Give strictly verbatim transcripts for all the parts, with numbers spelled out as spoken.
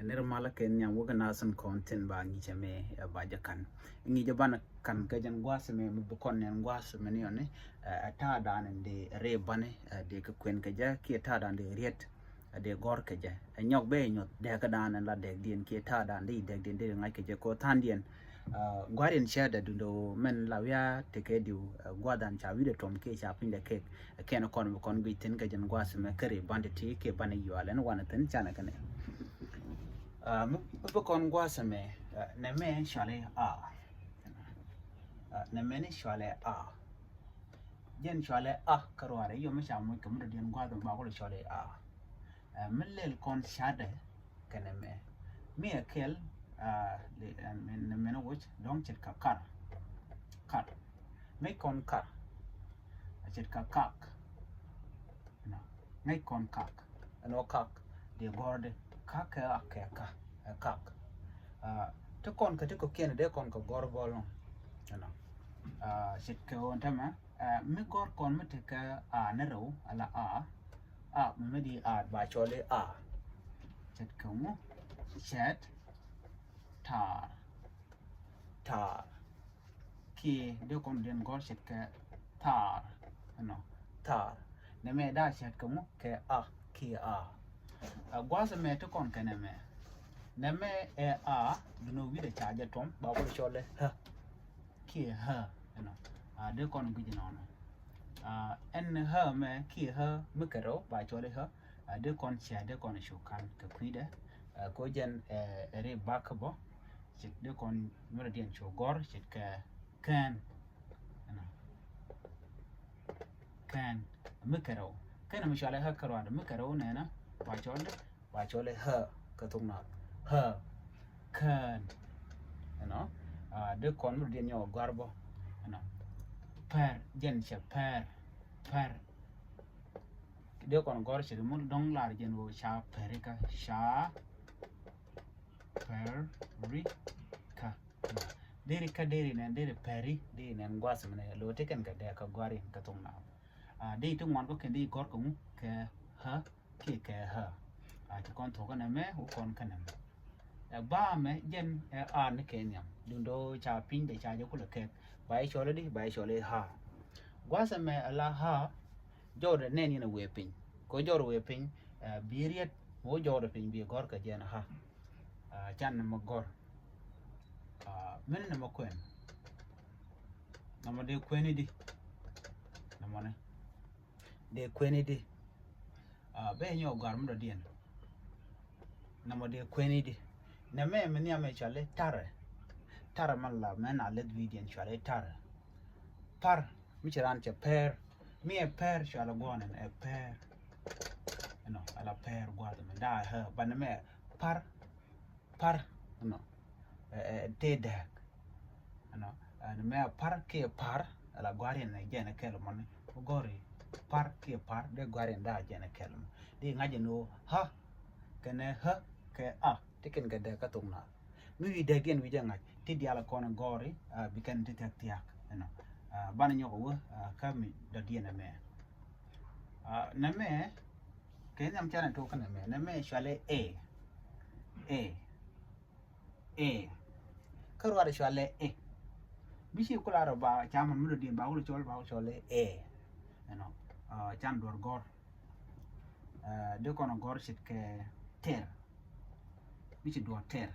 Nir malä kɛ nhiam wä kɛ nath in kɔn tin ba ŋi̱cɛ mɛ, ɛ, ba jɛ kan. Ŋi̱cɛ banɛ kan kɛ jɛn gua̱a̱th mɛ, mɛ bi kɔn nɛn gua̱a̱th mɛ ni ɔni, ɛ, ɛ ta̱a̱ dan in di ri bani, ɛ, di kɛ kuɛn kɛ jɛ, kiɛ ta̱a̱ dan di riet, ɛ, di gɔr kɛ jɛ. Ɛ nyɔk bɛ nyuɔth dɛk dan in la dɛk diɛn, kiɛ ta̱a̱ dan di dɛk diɛn di ŋa̱c kɛ jɛ kɔ tha̱a̱n diɛn. Ɛ, gua̱a̱r in cɛ dɛ dundo mɛn la wiaa tekɛ diw, ɛ, gua̱a̱th dan ca wi̱dɛ tuɔm kiɛ ca piny dɛ kek. Kɛn kɔn bi kɔn guic thin kɛ jɛn gua̱a̱th mɛ kɛ ri bandi ti kɛ bani yual ɛn wanɛ thin canɛ kɛnɛ. Ɛ, mi, mi bi kɔn gua̱a̱th mɛ, ɛ, nɛ mɛ cuali a. Ɛ, nɛ mɛ ni cuali a. Jɛn cuali a kä ruari yɔ mi ca muc kɛ mi dɔ̱diɛn gua̱a̱th mɛ ba kulɛ cuali a. Ɛ, mi lɛl kɔn cadɛ kɛnɛ mɛ. Mi ɛ kɛl, ɛ, li-, ɛ, mɛ, mɛ ni wuc dɔ̱ŋ ce̱tkɛ kar. Kar. Ŋäc kɔn kar. Ɛ ce̱tkɛ kak. Nɔ. Ŋäc kɔn kak. Ɛn ɔ kak. Di gɔ̱r di. Kak kɛ a kɛ ka. Ɛ kak. Ɛ, ti kɔn kɛ ti kɔ̱kiɛn dee kɔn kɛ gɔ̱r bɔl nɔ. Ɛnɔ. Ɛ, ce̱tkɛ ɣöö ɛn tämɛ. Ɛ, mi gɔ̱r kɔn mi tekɛ a ni rɛw, ala a. A, mi mi di a, ba cɔl i̱ a. Ce̱tkɛ ŋu? Ce̱t. Ta̱a̱r. Ta̱a̱r. Kiɛ dee kɔn diɛn gɔ̱r ce̱tkɛ tha̱a̱r. Ɛnɔ. Tha̱a̱r. Nɛ mɛ daa ce̱tkɛ ŋu? Kɛ a. Kiɛ a. Ɛ, gua̱a̱th mɛ ti kɔn kɛ nɛ mɛ. Nɛ mɛ ɛ a, dunɔ wi̱dɛ ca jɛ tuɔm, ba kulɛ cɔl i̱ hä. Kiɛ hä, ɛnɔ. A, dee kɔn guic nɔnɔ. A, ɛn hä mɛ kiɛ hä mi kɛ rɛw ba cɔl i̱ hä. A, dee kɔn cɛ, dee kɔn cu kan kɛ kui̱dɛ. A, ko jɛn, ɛ, ɛ ri bak bɔ. Ce̱t dee kɔn mi rɔ diɛn cu gɔ̱r, ce̱tkɛ kɛn. Ɛnɔ. Kɛn. Mi kɛ rɛw. Kɛn mi cualɛ hä kɛ ruandɛ mi kɛ rɛw nɛnɛ. Ba cɔl i̱ Ba cɔl i̱ hä kä thok Naath. Hä. Kään. Ɛnɔ. A, dee kɔn mi rɔ diɛn nyɔk a gɔ̱a̱r bɔ. Ɛnɔ. Pɛr. Jɛn cɛ pɛr. Pɛr. Dee kɔn gɔ̱r cɛ ri mul dɔ̱ŋ lar jɛn wä ca pɛr ikä. Ca pɛr ikä. Deri kä deri nɛn, deri pɛri, deri nɛn gua̱a̱th mɛnɛ. Lo ti kɛn kɛ dee kä gɔ̱a̱r in kä thok Naath. A, dee ti ŋuan kɔ kɛn dee gɔ̱r kɛ ŋu kɛ hä. Kiɛ kɛ hä. A, ci kɔn thuɔ̱k kɛnɛ mɛ, wä kɔn kɛnɛ mɛ. Ɛ ba mɛ jɛn ɛ a ni kɛ nhiam. Dundo ca piny dee ca jɛ kulɛ kɛk. Ba i̱ cɔl i̱ di, ba i̱ cɔl i̱ ha. Gua̱a̱th ɛmɛ ɛ la ha. Jɔwdɛ nɛn yɛn ɛ wee piny. Kɛ jɔwdɛ wee piny, ɛ bi riet, mɛ wä jɔwdɛ piny bi gɔ̱r kɛ jɛn ha. A, can ni mɛ gɔ̱r. A, mɛn ni mɛ kuɛn. Nɔmɔ dee kuɛn i̱ di. Nɔmɔ ni. Dee kuɛn i̱ di. A, bɛ nyɔk gɔ̱a̱r mi dɔ̱diɛn. Nɔmɔ dee kuɛn i̱ di. Nɛ mɛ mi nhiam ɛ cuali tarɛ. Tarɛ mɛ la mɛ na leth wi̱i̱diɛn cuali tarɛ. Par mi ci raan cɛ pɛr. Mi ɛ pɛr cuali guɔ̱ɔ̱n ɛn ɛ pɛr. Ɛnɔ, ala pɛr gua̱a̱th mɛ daa hɛ. Banɛ mɛ par. Par, ɛnɔ, ɛ, ɛ, tëë dääk. Ɛnɔ, ɛn mɛ par kiɛ par, ala gɔ̱a̱r yɛn ɛ jɛn ɛ kɛl mɔni. Gɔ̱ri par kiɛ par, dee gɔ̱a̱r yɛn daa jɛn ɛ kɛl mɔ. Dee ŋa̱c ɛn ɣöö ha, kɛnɛ hä, kɛ a, ti kɛn kɛ dääk kä thok Naath. Mi wi̱i̱ dääk diɛn wi̱i̱ jɛ ŋa̱c, ti diaal ɛ kɔn ɛ gɔ̱ri, a, bi kɛn ti thia̱k thia̱k, ɛnɔ. A, banɛ nyɔk ɛ wä, a, kä mi dɔ̱diɛn ɛmɛ. A, nɛmɛ, kɛ nhiam canɛ tok kä nɛmɛ, nɛmɛ cualɛ ɛ. Ɛ. Ɛ. Kä ruaadɛ cualɛ ɛ. Bi ci kula rɔ ba ca mɔn mi dɔ̱diɛn ba wul cɔl ba wul cɔlɛ ɛ. Ɛnɔ. A, can duɔr gɔ̱r. A, dee kɔn gɔ̱r ce̱tkɛ tɛr. Mi ci duɔr tɛr.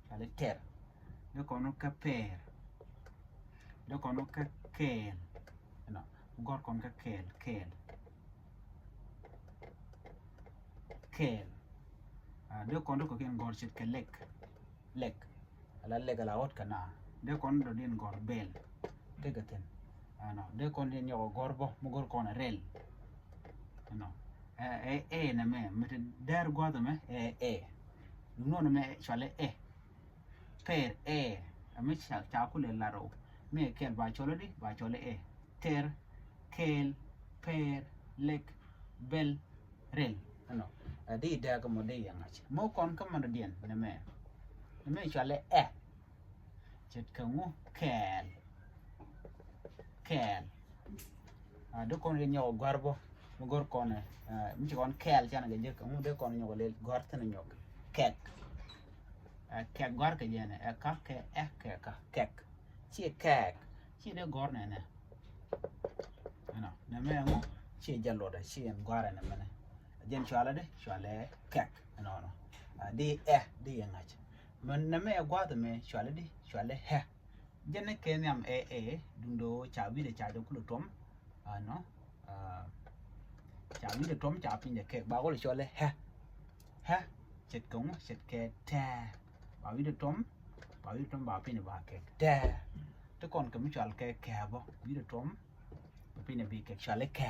Cualɛ tɛr. Dee kɔn kä pɛɛr. Dee kɔn kä kɛɛl. Ɛnɔ. Gɔ̱r kɔn kä kɛɛl, kɛɛl. Kɛɛl. A, dee kɔn dee kɔ̱kiɛn gɔ̱r ce̱tkɛ lɛk. Lɛk. Ala lɛk ala ɣɔ̱t kɛ na. Dee kɔn dɔ̱diɛn gɔ̱r bɛl. Tekɛ thi̱n. Ɛnɔ. Dee kɔn dee nyɔk gɔ̱r bä, mi gɔ̱r kɔn rɛl. Ɛnɔ. Ɛ, ɛ, ɛ, nɛmɛ, mi te dɛr gua̱th ɛmɛ, ɛ, ɛ. Duŋ nɔnɔ mɛ cualɛ ɛ. Pɛɛr, ɛ, ɛ mi ca, ca kulɛ lar ɔ. Mi ɛ kɛl ba cɔl ɛ di, ba cɔl ɛ ɛ. Tɛr, kɛɛl, pɛɛr, lɛk, bɛl, rɛl. Ɛnɔ, ɛ di dääk mɔ di yɛ ŋa̱c. Mɔ kɔn kä mɔn diɛn, nɛmɛ. Nɛmɛ cualɛ ɛ. Ce̱tkɛ ŋu kɛɛl. Kɛɛl. A, dee kɔn dee nyɔk gɔ̱a̱r bä. Mi gɔ̱r kɔn, a, mi ci kɔn kɛɛl canɛ kɛ jek. Ŋu dee kɔn nyɔk lɛ gɔ̱a̱r thi̱n nyɔk. Kɛk. Ɛ kɛk gɔ̱a̱r kɛ jɛn ɛ ka kɛ ɛ kɛ ka kɛk. Ciɛ kɛk. Ciɛ dee gɔ̱a̱r nɛnɛ. Ɛnɔ nɛmɛ ɛŋu ciɛ jɛ luɔtdɛ ciɛ ɛn gɔ̱a̱r ɛnɛ mɛnɛ. Jɛn cualɛ di cualɛ kɛk ɛnɔnɔ. Di ɛ di yɛ ŋa̱c. Mɛ nɛmɛ ɛ gua̱a̱th mɛ cualɛ di cualɛ ɛ. Jɛn ni kɛ nhiam ɛ ɛ dundo ca wi̱dɛ ca jɛ kulɛ tuɔm. Ɛnɔ ca wi̱dɛ tuɔm ca piny jɛ kɛk ba kulɛ cualɛ ɛ. Ɛ ce̱tkɛ ŋu ce̱tkɛ tɛ. Ba wi̱dɛ tuɔm ba wi̱dɛ tuɔm ba piny ba kɛk tɛ. Ti kɔn kɛ mi cual kɛ kɛ bä wi̱dɛ tuɔm. Ba piny bi kɛk cualɛ kɛ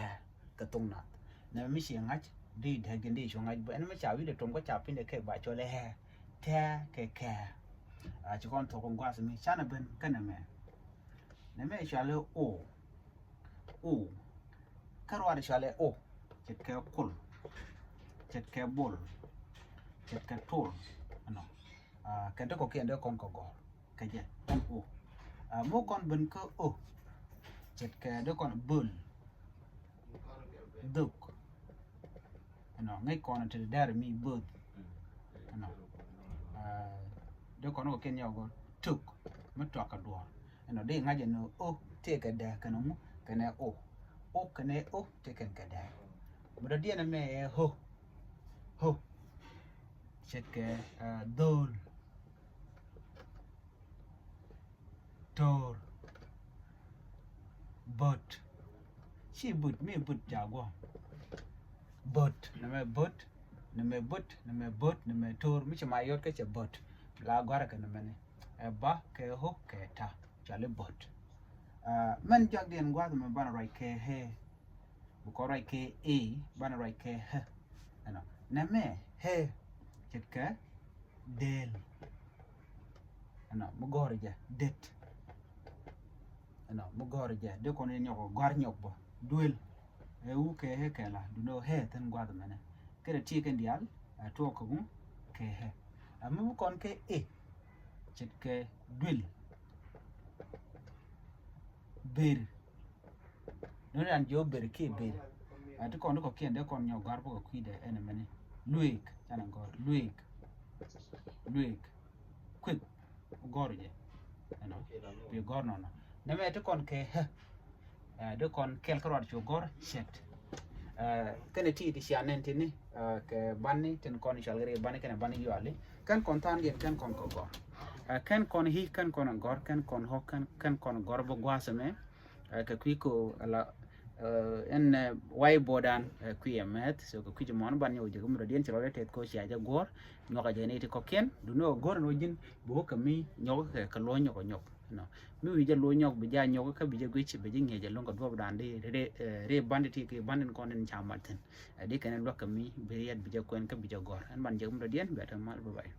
kɛ thok nath. Nɛmɛ mi ci ŋa̱c di dee gin di cu ŋa̱c bä ɛn mi ca wi̱dɛ tuɔm kä ca piny dee kɛk ba cualɛ ɛ. Tɛ kɛ kɛ. A ci kɔn thok in gua̱a̱th mi canɛ ben kä nɛmɛ. Nɛmɛ cualɛ o. O. Kä ruaadɛ cualɛ o. Ce̱tkɛ kul. Ce̱tkɛ bol. Ce̱tkɛ tol. Ɛnɔ. Kɛ dee kɔkiɛn dee kɔn kɛ gɔ̱r kɛ jɛ ɛn o. Mɔ kɔn ben kä o. Ce̱tkɛ dee kɔn böl. Dhok. Ɛnɔ ŋäc kɔn te dee dɛr mi böth. Ɛnɔ dee kɔn kɔkiɛn nyɔk gɔ̱r tok mi tuak kɛ duɔ̱ɔ̱r. Ɛnɔ dee ŋa̱c ɛn o tëë kɛ dɛɛ kɛn ŋu kɛn ɛ o. O kɛn ɛ o tëë kɛn kɛ dɛɛ. Mɛ dɔ̱diɛn ɛmɛ ɛ ho. Ho. Ce̱tkɛ dhol. To̱r. Böt. Ci böt mi böt ca guɔ. Böt nɛmɛ böt. Nɛmɛ böt nɛmɛ böt nɛmɛ to̱r mi ci ma yɔt kä cɛ böt. La gɔ̱a̱rɛ kɛ nɛmɛ ni ɛ ba kɛ ho kɛ ta. Cɔali böt. Mɛn jɔakdiɛn gua̱a̱th mɛ banɛ ruac kɛ hee. Bi kɔn ruac kɛ ëë banɛ ruac kɛ hɛ. Ɛnɔ nɛmɛ hɛ. Ce̱tkɛ deel. Ɛnɔ mi gɔ̱r jɛ det. Ɛnɔ mi gɔ̱r jɛ dee kɔn yɛ nyɔk gɔ̱r nyɔk bä duel. Ɛ wu kɛ hɛ kɛ la dundo hɛ thin gua̱th mɛnɛ. Kɛ dee ti kɛn diaal ɛ tuɔk kɛ wu kɛ hɛ. Ɛ mi bi kɔn kɛ ëë. Ce̱tkɛ duel. Ber. Nuni an jiɔ ber kiɛ ber. Ɛ ti kɔn ti kɔkiɛn dee kɔn nyɔk gɔ̱a̱r bä kɛ kui̱dɛ ɛn ɛmɛni. Lueek canɛ gɔ̱r lueek. Lueek. Kueth gɔ̱r jɛ. Ɛnɔ bi gɔ̱r nɔnɔ nɛmɛ ti kɔn kɛ hɛ. Dee kɔn kɛl kä ruat cu gɔ̱r cɛt. Kɛnɛ ti ti cia nɛn tini kɛ bani tin kɔn cual kɛ ri bani kɛnɛ bani yuali kɛn kɔn than diɛn kɛn kɔn kɛ gɔ̱r. Kɛn kɔn hi kɛn kɔn gɔ̱r kɛn kɔn hɔ kɛn kɔn gɔ̱r bä gua̱a̱th ɛmɛ. Kɛ kui̱ ko ala ɛn way bodan kui̱ ɛmɛth so kɛ kui̱ jɛ mɔn ban nyɛ wä jɛ kɛ murɛ diɛn ci rɔdɛ tɛth ko cia jɛ guɔ̱r. Nyuɔk a jɛ ni ti kɔkiɛn duni wä go̱r ɛn wä ji̱n bi wä kɛ mi nyɔk kɛ kɛ luɔ̱ny nyɔk nyɔk. Nɔ mi wi̱c jɛ luɔ̱ny nyɔk bi jɛ nyɔk kä bi jɛ guic bi jɛ ŋi̱eec jɛ luŋ kɛ duɔp dan di ri bandi ti ki bandi kɔn in ca mat thin. Ɛ di kɛn in luäk kɛ mi bi riɛt bi jɛ kuɛn kä bi jɛ gɔ̱r ɛn ban jɛ kɛ murɛ diɛn bɛ te mal bä bay.